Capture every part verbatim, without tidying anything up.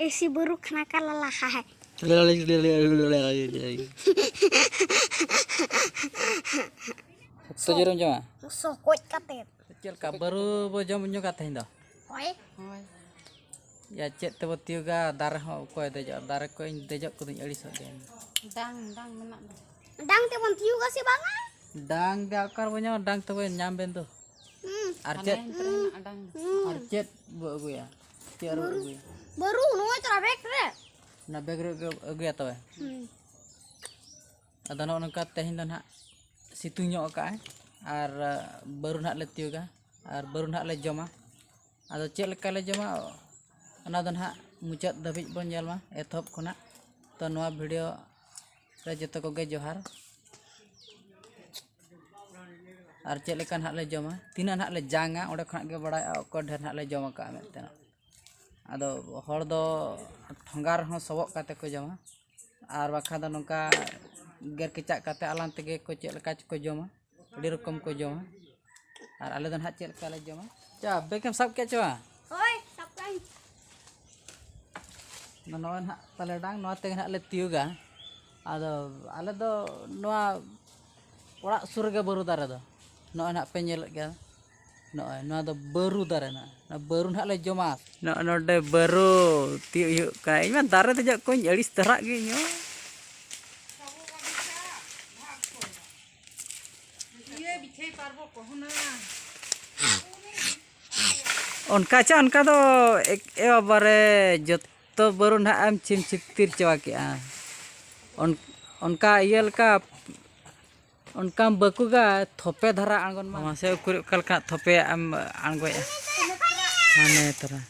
AC ᱵᱩᱨᱩ ᱠᱷᱟᱱᱟ ᱠᱟ ᱞᱟᱞᱟ ᱦᱟ ᱦᱟ᱾ ᱥᱚᱠᱛᱚ ᱡᱳᱨᱮᱢ ᱡᱚᱢᱟ? ᱥᱚᱠᱚᱡ ᱠᱟᱛᱮ᱾ ᱪᱮᱫ ᱞᱮᱠᱟ ᱵᱟᱹᱨᱩ ᱵᱚ ᱡᱚᱢ ᱧᱚᱜᱟ ᱛᱮᱦᱮᱧ ᱫᱚ? ᱦᱳᱭ᱾ ᱦᱳᱭ᱾ ᱭᱟ, ᱪᱮᱫ ᱛᱮᱵᱚ ᱛᱤᱭᱳᱜᱟ? ᱫᱟᱨᱮ ᱦᱚᱸ ᱚᱠᱚᱭ ᱫᱮᱡᱚᱜᱼᱟ? ᱫᱟᱨᱮ ᱠᱚ ᱤᱧ ᱫᱮᱡᱚᱜ ᱠᱚᱫᱚᱧ ᱟᱹᱲᱤᱥᱚᱜ ᱜᱮᱭᱟ᱾ ᱰᱟᱝ, ᱰᱟᱝ ᱢᱮᱱᱟᱜ ᱫᱚ᱾ ᱰᱟᱝ ᱛᱮᱵᱚᱱ ᱛᱤᱭᱳᱜᱟ ᱥᱮ ᱵᱟᱝᱟ? ᱰᱟᱝ ᱜᱮ ᱚᱠᱟ ᱨᱮᱵᱚᱱ ᱧᱟᱢᱟ? ᱰᱟᱝ ᱛᱚᱵᱮ ᱧᱟᱢ ᱵᱮᱱ ᱫᱚ᱾ ᱦᱩᱸ᱾ ᱟᱨ ᱦᱟᱱᱮ ᱪᱮᱫ? ᱚᱱᱛᱮ ᱨᱮ ᱢᱮᱱᱟᱜᱼᱟ ᱰᱟᱝ᱾ ᱦᱩᱸ᱾ ᱟᱨ ᱪᱮᱫ ᱵᱚ ᱟᱹᱜᱩᱭᱟ? ᱪᱮᱫ ᱟᱨ ᱵᱚ ᱵᱟᱹᱨᱩ, ᱟᱹᱜᱩᱭᱟ? ᱵᱟᱹᱨᱩ ᱱᱚᱜᱼᱚᱭ ᱛᱚᱨᱟ ᱵᱮᱜᱽ ᱨᱮ᱾ ᱚᱱᱟ ᱵᱮᱜᱽ ᱨᱮ ᱟᱹᱜᱩ-, ᱟᱹᱜᱩᱭᱟ ᱛᱚᱵᱮ᱾ ᱦᱩᱸ᱾ ᱟᱫᱚ ᱱᱚᱜᱼᱚ ᱱᱚᱝᱠᱟ ᱛᱮᱦᱮᱧ ᱫᱚ ᱱᱟᱦᱟᱜ ᱥᱤᱛᱩᱝ ᱧᱚᱜ ᱟᱠᱟᱜᱼᱟᱭ ᱟᱨ, ᱟ, ᱵᱟᱹᱨᱩ ᱱᱟᱦᱟᱜ ᱞᱮ ᱛᱤᱭᱳᱜᱟ ᱟᱨ ᱵᱟᱹᱨᱩ ᱱᱟᱦᱟᱜ ᱞᱮ ᱡᱚᱢᱟ᱾ ᱟᱫᱚ ᱪᱮᱫ ᱞᱮᱠᱟ ᱞᱮ ᱡᱚᱢᱟ, ᱚᱱᱟ ᱫᱚ ᱱᱟᱦᱟᱜ ᱢᱩᱪᱟᱹᱫ ᱫᱷᱟᱹᱵᱤᱡ ᱵᱚᱱ ᱧᱮᱞ ᱢᱟ, ᱮᱛᱚᱦᱚᱵ ᱠᱷᱚᱱᱟᱜ᱾ ᱛᱚ, ᱱᱚᱣᱟ video ᱨᱮ ᱡᱚᱛᱚ ᱠᱚᱜᱮ ᱡᱚᱦᱟᱨ᱾ ᱟᱨ ᱪᱮᱫ ᱞᱮᱠᱟ ᱱᱟᱦᱟᱜ ᱞᱮ ᱡᱚᱢᱟ, ᱛᱤᱱᱟᱹᱜ ᱱᱟᱦᱟᱜ ᱞᱮ ᱡᱟᱝᱟ, ᱚᱸᱰᱮ ᱠᱷᱚᱱᱟᱜ ᱜᱮ ᱵᱟᱲᱟᱭᱚᱜᱼᱟ ᱚᱠᱚᱭ ᱰᱷᱮᱨ ᱱᱟᱦᱟᱜ ᱞᱮ ᱡᱚᱢ ᱟᱠᱟᱫᱼᱟ ᱢᱮᱱᱛᱮ᱾ ᱟᱫᱚ ᱦᱚᱲ ᱫᱚ ᱴᱷᱚᱸᱜᱟ ᱨᱮᱦᱚᱸ ᱥᱚᱵᱚᱜ ᱠᱟᱛᱮ ᱠᱚ ᱡᱚᱢᱟ, ᱟᱨ ᱵᱟᱠᱷᱟᱱ ᱫᱚ ᱱᱚᱝᱠᱟ ᱜᱮᱨ ᱠᱮᱪᱟᱜ ᱠᱟᱛᱮ ᱟᱞᱟᱝ ᱛᱮᱜᱮ ᱠᱚ ᱪᱮᱫ ᱞᱮᱠᱟ ᱪᱚᱠᱚ ᱡᱚᱢᱟ, ᱟᱹᱰᱤ ᱨᱚᱠᱚᱢ ᱠᱚ ᱡᱚᱢᱟ᱾ ᱟᱨ ᱟᱞᱮ ᱫᱚ ᱱᱟᱦᱟᱜ ᱪᱮᱫ ᱞᱮᱠᱟ ᱞᱮ ᱡᱚᱢᱟ? ᱪᱟ, ᱵᱮᱜᱽ ᱮᱢ ᱥᱟᱵ ᱠᱮᱫ ᱪᱚ? ᱦᱳᱭ, ᱥᱟᱵ ᱠᱟᱜ ᱟᱹᱧ᱾ ᱱᱚᱜᱼᱚᱭ ᱱᱟᱦᱟᱜ ᱛᱟᱞᱮ ᱰᱟᱝ, ᱱᱚᱣᱟ ᱛᱮᱜᱮ ᱱᱟᱦᱟᱜ ᱞᱮ ᱛᱤᱭᱳᱜᱟ᱾ ᱟᱫᱚ ᱟᱞᱮ ᱫᱚ ᱱᱚᱣᱟ ᱚᱲᱟᱜ ᱥᱩᱨ ᱨᱮᱜᱮ ᱵᱟᱹᱨᱩ ᱫᱟᱨᱮ ᱫᱚ᱾ ᱱᱚᱜᱼᱚᱭ ᱱᱟᱦᱟᱜ ᱯᱮ ᱧᱮᱞᱮᱫ ᱜᱮᱭᱟ, ᱱᱚᱜᱼᱚᱭ ᱱᱚᱣᱟ ᱫᱚ ᱵᱟᱹᱨᱩ ᱫᱟᱨᱮ ᱱᱟᱦᱟᱜ᱾ ᱱᱚᱣᱟ ᱵᱟᱹᱨᱩ ᱱᱟᱦᱟᱜ ᱞᱮ ᱡᱚᱢᱟ᱾ ᱱᱚᱜᱼᱚ ᱱᱚᱰᱮ ᱵᱟᱹᱨᱩ ᱛᱤᱭᱳᱜ ᱦᱩᱭᱩᱜ ᱠᱟᱱᱟ᱾ ᱤᱧ ᱢᱟ ᱫᱟᱨᱮ ᱫᱮᱡᱚᱜ ᱠᱚᱧ ᱟᱹᱲᱤᱥ ᱫᱷᱟᱨᱟᱜ ᱜᱮ ᱤᱧ ᱦᱚᱸ᱾ ᱚᱱᱠᱟ ᱪᱮ ᱚᱱᱠᱟ ᱫᱚ ᱮᱠ-, ᱮ ᱵᱟᱵᱟ ᱨᱮ, ᱡᱚᱛᱚ ᱵᱟᱹᱨᱩ ᱱᱟᱦᱟᱜ ᱮᱢ ᱪᱷᱤᱢ ᱪᱷᱤᱛᱤᱨ ᱪᱟᱵᱟ ᱠᱮᱜᱼᱟ᱾ ᱚᱱ-, ᱚᱱᱠᱟ ᱤᱭᱟᱹ ᱞᱮᱠᱟ, ᱚᱱᱠᱟᱢ ᱵᱟᱹᱠᱩᱜᱟ, ᱛᱷᱚᱯᱮ ᱫᱷᱟᱨᱟ ᱟᱬᱜᱚᱱ ᱢᱟ᱾ ᱢᱟᱥᱮ ᱩᱠᱩᱨ ᱚᱠᱟ ᱞᱮᱠᱟ ᱛᱷᱚᱯᱮᱭᱟᱜ ᱮᱢ ᱟᱬᱜᱚᱭᱮᱜᱼᱟ? ᱦᱟᱱᱮ ᱛᱚᱨᱟ᱾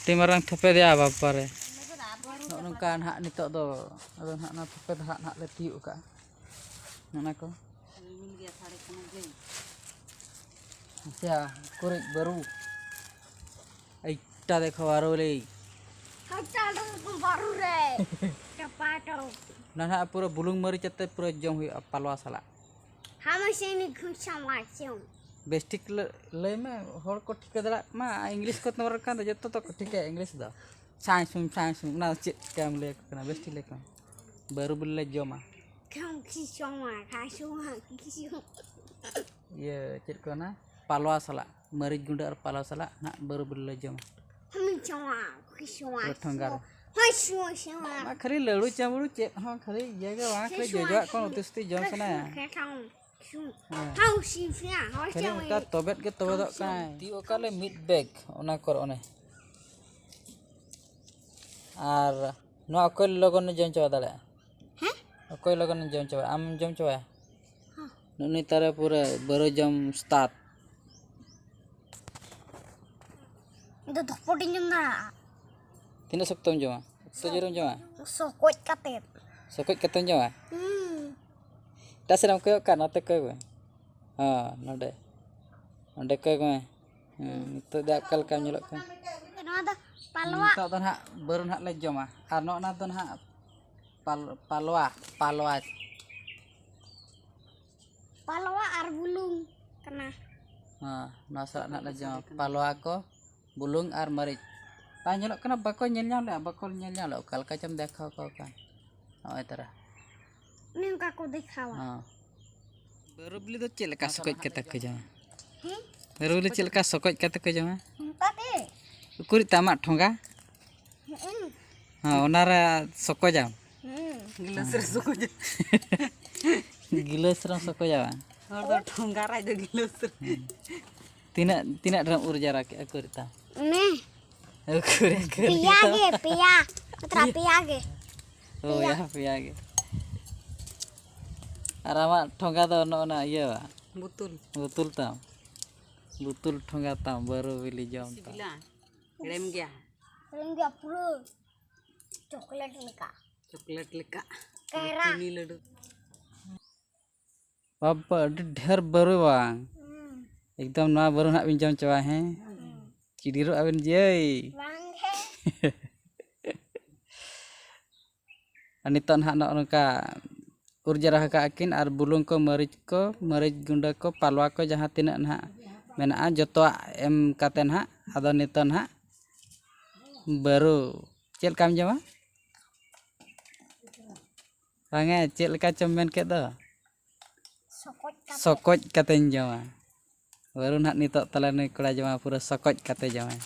ᱟᱹᱰᱤ ᱢᱟᱨᱟᱝ ᱛᱷᱚᱯᱮ ᱫᱮᱭᱟ ᱵᱟᱯᱟᱨᱮ᱾ ᱱᱚᱜᱼᱚ ᱱᱚᱝᱠᱟ ᱱᱟᱦᱟᱜ ᱱᱤᱛᱚᱜ ᱫᱚ, ᱟᱫᱚ ᱱᱟᱦᱟᱜ ᱚᱱᱟ ᱛᱷᱚᱯᱮ ᱫᱚ ᱦᱟᱸᱜ ᱱᱟᱦᱟᱜ ᱞᱮ ᱛᱤᱭᱳᱜ ᱠᱟᱜᱼᱟ᱾ ᱚᱱᱟ ᱠᱚ᱾ ᱟᱪᱪᱷᱟ, ᱠᱚᱨᱮᱡ ᱵᱟᱹᱨᱩ᱾ ᱮᱭᱴᱟ ᱫᱮᱠᱷᱚ ᱵᱟᱹᱨᱩ ᱞᱮ᱾ ᱦᱟᱴᱟ ᱫᱚ ᱵᱟᱹᱨᱩ ᱨᱮ᱾ ᱚᱱᱟ ᱱᱟᱦᱟᱜ ᱯᱩᱨᱟᱹ ᱵᱩᱞᱩᱝ ᱢᱟᱹᱨᱤᱪ ᱟᱛᱮ ᱯᱩᱨᱟᱹ ᱡᱚᱢ ᱦᱩᱭᱩᱜᱼᱟ ᱯᱟᱞᱣᱟ ᱥᱟᱞᱟᱜ᱾ ᱵᱮᱥᱴᱷᱤᱠ ᱞᱟᱹ-, ᱞᱟᱹᱭ ᱢᱮ, ᱦᱚᱲ ᱠᱚ ᱴᱷᱤᱠᱟᱹ ᱫᱟᱲᱮᱭᱟᱜ ᱢᱟ᱾ ᱤᱝᱞᱤᱥ ᱠᱚ ᱛᱚ ᱨᱚᱲ ᱠᱷᱟᱱ ᱫᱚ ᱡᱚᱛᱚ ᱛᱚ ᱠᱚ ᱴᱷᱤᱠᱟᱹᱭᱟ ᱤᱝᱞᱤᱥ ᱫᱚ᱾ ᱪᱷᱟᱸᱭ ᱥᱩᱢ, ᱪᱷᱟᱸᱭ ᱥᱩᱢ, ᱚᱱᱟ ᱫᱚ ᱪᱮᱫ ᱞᱮᱠᱟᱢ ᱞᱟᱹᱭ ᱟᱠᱚ ᱠᱟᱱᱟ? ᱵᱮᱥᱴᱷᱤᱠ ᱞᱟᱹᱭ ᱠᱚ ᱢᱮ᱾ ᱵᱟᱹᱨᱩ ᱵᱤᱞᱤ ᱞᱮ ᱡᱚᱢᱟ᱾ ᱤᱭᱟᱹ, ᱪᱮᱫ ᱠᱚ ᱢᱮᱱᱟ? ᱯᱟᱞᱣᱟ ᱥᱟᱞᱟᱜ, ᱢᱟᱹᱨᱤᱪ ᱜᱩᱸᱰᱟᱹ ᱟᱨ ᱯᱟᱞᱣᱟ ᱥᱟᱞᱟᱜ ᱱᱟᱦᱟᱜ ᱵᱟᱹᱨᱩ ᱵᱤᱞᱤ ᱞᱮ ᱡᱚᱢᱟ᱾ ᱯᱩᱨᱟᱹ ᱴᱷᱚᱸᱜᱟ ᱨᱮ᱾ ᱚᱱᱟ ᱠᱷᱟᱹᱞᱤ ᱞᱟᱹᱲᱩ ᱪᱟᱢᱲᱩ ᱪᱮᱫ ᱦᱚᱸ, ᱠᱷᱟᱹᱞᱤ ᱤᱭᱟᱹ ᱜᱮ ᱵᱟᱝ, ᱠᱷᱟᱹᱞᱤ ᱡᱚᱡᱚᱣᱟᱜ ᱠᱚ ᱩᱛᱩ ᱥᱩᱛᱤ ᱡᱚᱢ ᱥᱟᱱᱟᱭᱟ᱾ ᱦᱮᱸ᱾ ᱠᱷᱟᱹᱞᱤ ᱚᱱᱠᱟ ᱛᱚᱵᱮᱫ ᱜᱮ ᱛᱚᱵᱮᱫᱚᱜ ᱠᱟᱱᱟᱭ᱾ ᱛᱤ ᱚᱠᱟ ᱞᱮ ᱢᱤᱫ ᱵᱮᱜᱽ ᱚᱱᱟ ᱠᱚᱨᱮ ᱚᱱᱮ᱾ ᱟᱨ ᱱᱚᱣᱟ ᱚᱠᱚᱭ ᱞᱚᱜᱚᱱᱮ ᱡᱚᱢ ᱪᱟᱵᱟ ᱫᱟᱲᱮᱭᱟᱜᱼᱟ? ᱦᱮᱸ? ᱚᱠᱚᱭ ᱞᱚᱜᱚᱱᱮ ᱡᱚᱢ ᱪᱟᱵᱟᱭᱟ? ᱟᱢ ᱡᱚᱢ ᱪᱟᱵᱟᱭᱟ? ᱦᱮᱸ᱾ ᱱᱩᱜᱼᱱᱤ ᱛᱟᱨᱮ ᱯᱩᱨᱟᱹ ᱵᱟᱹᱨᱩ ᱡᱚᱢ ᱩᱥᱛᱟᱫ᱾ ᱤᱧ ᱫᱚ ᱫᱷᱚᱯᱚᱴ ᱤᱧ ᱡᱚᱢ ᱫᱟᱲᱮᱭᱟᱜᱼᱟ᱾ ᱛᱤᱱᱟᱹᱜ ᱥᱚᱠᱛᱚᱢ ᱡᱚᱢᱟ? ᱥᱚᱠᱛᱚ ᱡᱳᱨᱮᱢ ᱡᱚᱢᱟ? ᱥᱚᱠᱚᱡ ᱠᱟᱛᱮᱫ᱾ ᱥᱚᱠᱚᱡ ᱠᱟᱛᱮᱢ ᱡᱚᱢᱟ? ᱦᱩᱸ᱾ ᱮᱴᱟᱜ ᱥᱮᱫ ᱮᱢ ᱠᱚᱭᱚᱜ ᱠᱟᱱ, ᱱᱚᱛᱮ ᱠᱚᱭᱚᱜ ᱢᱮ᱾ ᱦᱚᱸ, ᱱᱚᱰᱮ᱾ ᱚᱸᱰᱮ ᱠᱚᱭᱚᱜ ᱢᱮ᱾ ᱦᱮᱸ, ᱱᱤᱛᱚᱜ ᱫᱚ ᱚᱠᱟ ᱞᱮᱠᱟᱢ ᱧᱮᱞᱚᱜ ᱠᱟᱱᱟ? ᱱᱚᱣᱟ ᱫᱚ ᱯᱟᱞᱣᱟ᱾ ᱱᱤᱛᱚᱜ ᱫᱚ ᱱᱟᱦᱟᱜ ᱵᱟᱹᱨᱩ ᱱᱟᱦᱟᱜ ᱞᱮ ᱡᱚᱢᱟ᱾ ᱟᱨ ᱱᱚᱜᱼᱚ ᱱᱟ ᱫᱚ ᱱᱟᱦᱟᱜ ᱯᱟᱞ-, ᱯᱟᱞᱣᱟ, ᱯᱟᱞᱣᱟ᱾ ᱯᱟᱞᱣᱟ ᱟᱨ ᱵᱩᱞᱩᱝ ᱠᱟᱱᱟ᱾ ᱦᱮᱸ, ᱱᱚᱣᱟ ᱥᱟᱞᱟᱜ ᱱᱟᱦᱟᱜ ᱞᱮ ᱡᱚᱢᱟ᱾ ᱯᱟᱞᱣᱟ ᱠᱚ, ᱵᱩᱞᱩᱝ ᱟᱨ ᱢᱟᱹᱨᱤᱪ᱾ ᱵᱟᱝ ᱧᱮᱞᱚᱜ ᱠᱟᱱᱟ, ᱵᱟᱠᱚ ᱧᱮᱞ ᱧᱟᱢ ᱞᱮᱜᱼᱟ, ᱵᱟᱠᱚ ᱧᱮᱞ ᱧᱟᱢ ᱞᱮᱜᱼᱟ᱾ ᱚᱠᱟ ᱞᱮᱠᱟ ᱪᱚᱢ ᱫᱮᱠᱷᱟᱣ ᱟᱠᱚ ᱠᱟᱱ᱾ ᱱᱚᱜᱼᱚᱭ ᱛᱟᱨᱟ᱾ ᱚᱱᱮ ᱚᱱᱠᱟ ᱠᱚ ᱫᱮᱠᱷᱟᱣᱟ᱾ ᱦᱮᱸ᱾ ᱵᱟᱹᱨᱩ ᱵᱤᱞᱤ ᱫᱚ ᱪᱮᱫ ᱞᱮᱠᱟ ᱥᱚᱠᱚᱡ ᱠᱟᱛᱮ ᱠᱚ ᱡᱚᱢᱟ? ᱦᱮᱸ? ᱵᱟᱹᱨᱩ ᱵᱤᱞᱤ ᱪᱮᱫ ᱞᱮᱠᱟ ᱥᱚᱠᱚᱡ ᱠᱟᱛᱮ ᱠᱚ ᱡᱚᱢᱟ? ᱚᱱᱠᱟ ᱜᱮ᱾ ᱩᱠᱩᱨᱤᱡ ᱛᱮ ᱟᱢᱟᱜ ᱴᱷᱚᱸᱜᱟ? ᱦᱮᱸ᱾ ᱦᱮᱸ, ᱚᱱᱟᱨᱮ ᱥᱚᱠᱚᱡᱟᱢ? ᱦᱮᱸ᱾ ᱜᱤᱞᱟᱹᱥ ᱨᱮ ᱥᱚᱠᱚᱡᱟ᱾ ᱜᱤᱞᱟᱹᱥ ᱨᱮᱢ ᱥᱚᱠᱚᱡᱟ ᱵᱟᱝ? ᱦᱚᱲ ᱫᱚ ᱴᱷᱚᱸᱜᱟ ᱨᱮ, ᱟᱡ ᱫᱚ ᱜᱤᱞᱟᱹᱥ ᱨᱮ᱾ ᱦᱮᱸ᱾ ᱛᱤᱱᱟᱹᱜ, ᱛᱤᱱᱟᱹᱜ ᱰᱷᱮᱨᱮᱢ ᱩᱨ ᱡᱟᱣᱨᱟ ᱠᱮᱫᱼᱟ ᱩᱠᱩᱨᱤᱡ ᱛᱟᱢ? ᱚᱱᱮ᱾ ᱩᱠᱩᱨᱤᱡ, ᱩᱠᱩᱨᱤᱡ ᱯᱮᱭᱟ ᱛᱟᱢ᱾ ᱜᱮ, ᱯᱮᱭᱟ᱾ ᱢᱟᱛᱨᱟ ᱯᱮᱭᱟ ᱜᱮ᱾ ᱦᱳᱭ, ᱯᱮᱭᱟ᱾ ᱯᱮᱭᱟ ᱜᱮ᱾ ᱟᱨ ᱟᱢᱟᱜ ᱴᱷᱚᱸᱜᱟ ᱫᱚ ᱱᱚᱜᱼᱚ ᱱᱟ ᱤᱭᱟᱹ ᱵᱩᱛᱩᱞ᱾ ᱵᱩᱛᱩᱞ ᱛᱟᱢ᱾ ᱵᱩᱛᱩᱞ ᱴᱷᱚᱸᱜᱟ ᱛᱟᱢ, ᱵᱟᱹᱨᱩ ᱵᱤᱞᱤ ᱡᱚᱢ ᱛᱟᱢ᱾ ᱥᱤᱵᱤᱞᱟ? ᱦᱮᱲᱮᱢ ᱜᱮᱭᱟ? ᱦᱮᱲᱮᱢ ᱜᱮᱭᱟ, ᱯᱩᱨᱟᱹ ᱪᱚᱠᱞᱮᱴ ᱞᱮᱠᱟ᱾ ᱪᱚᱠᱞᱮᱴ ᱞᱮᱠᱟ᱾ ᱠᱟᱭᱨᱟ᱾ ᱪᱤᱱᱤ ᱞᱟᱹᱰᱩ᱾ ᱵᱟᱵᱟ, ᱟᱹᱰᱤ ᱰᱷᱮᱨ ᱵᱟᱹᱨᱩ ᱵᱟᱝ? ᱦᱩᱸ᱾ ᱮᱠᱫᱚᱢ ᱱᱚᱣᱟ ᱵᱟᱹᱨᱩ ᱱᱟᱦᱟᱜ ᱵᱤᱱ ᱡᱚᱢ ᱪᱟᱵᱟᱭᱟ, ᱦᱮᱸ? ᱦᱩᱸ᱾ ᱪᱤᱰᱤᱨᱚᱜ ᱟᱵᱤᱱ ᱡᱮᱭ᱾ ᱵᱟᱝ ᱜᱮ᱾ ᱟᱨ ᱱᱤᱛᱚᱜ ᱱᱟᱦᱟᱜ ᱱᱚᱜᱼᱚ ᱱᱚᱝᱠᱟ ᱩᱨ ᱡᱟᱣᱨᱟ ᱟᱠᱟᱫ ᱠᱤᱱ, ᱟᱨ ᱵᱩᱞᱩᱝ ᱠᱚ, ᱢᱟᱹᱨᱤᱪ ᱠᱚ, ᱢᱟᱹᱨᱤᱪ ᱜᱩᱸᱰᱟᱹ ᱠᱚ, ᱯᱟᱞᱣᱟ ᱠᱚ, ᱡᱟᱦᱟᱸ ᱛᱤᱱᱟᱹᱜ ᱱᱟᱦᱟᱜ ᱢᱮᱱᱟᱜᱼᱟ, ᱡᱚᱛᱚᱣᱟᱜ ᱮᱢ ᱠᱟᱛᱮ ᱱᱟᱦᱟᱜ ᱟᱫᱚ ᱱᱤᱛᱚᱜ ᱱᱟᱦᱟᱜ ᱵᱟᱹᱨᱩ ᱪᱮᱫ ᱞᱮᱠᱟᱢ ᱡᱚᱢᱟ? ᱵᱟᱝᱟ, ᱪᱮᱫ ᱞᱮᱠᱟ ᱪᱚᱢ ᱢᱮᱱ ᱠᱮᱫ ᱫᱚ? ᱥᱚᱠᱚᱡ ᱠᱟᱛᱮ᱾ ᱥᱚᱠᱚᱡ ᱠᱟᱛᱮᱧ ᱡᱚᱢᱟ᱾ ᱵᱟᱹᱨᱩ ᱱᱟᱦᱟᱜ ᱱᱤᱛᱚᱜ ᱛᱟᱞᱮ ᱱᱩᱭ ᱠᱚᱲᱟ ᱡᱚᱢᱟ, ᱯᱩᱨᱟᱹ ᱥᱚᱠᱚᱡ ᱠᱟᱛᱮ ᱡᱚᱢᱟᱭ᱾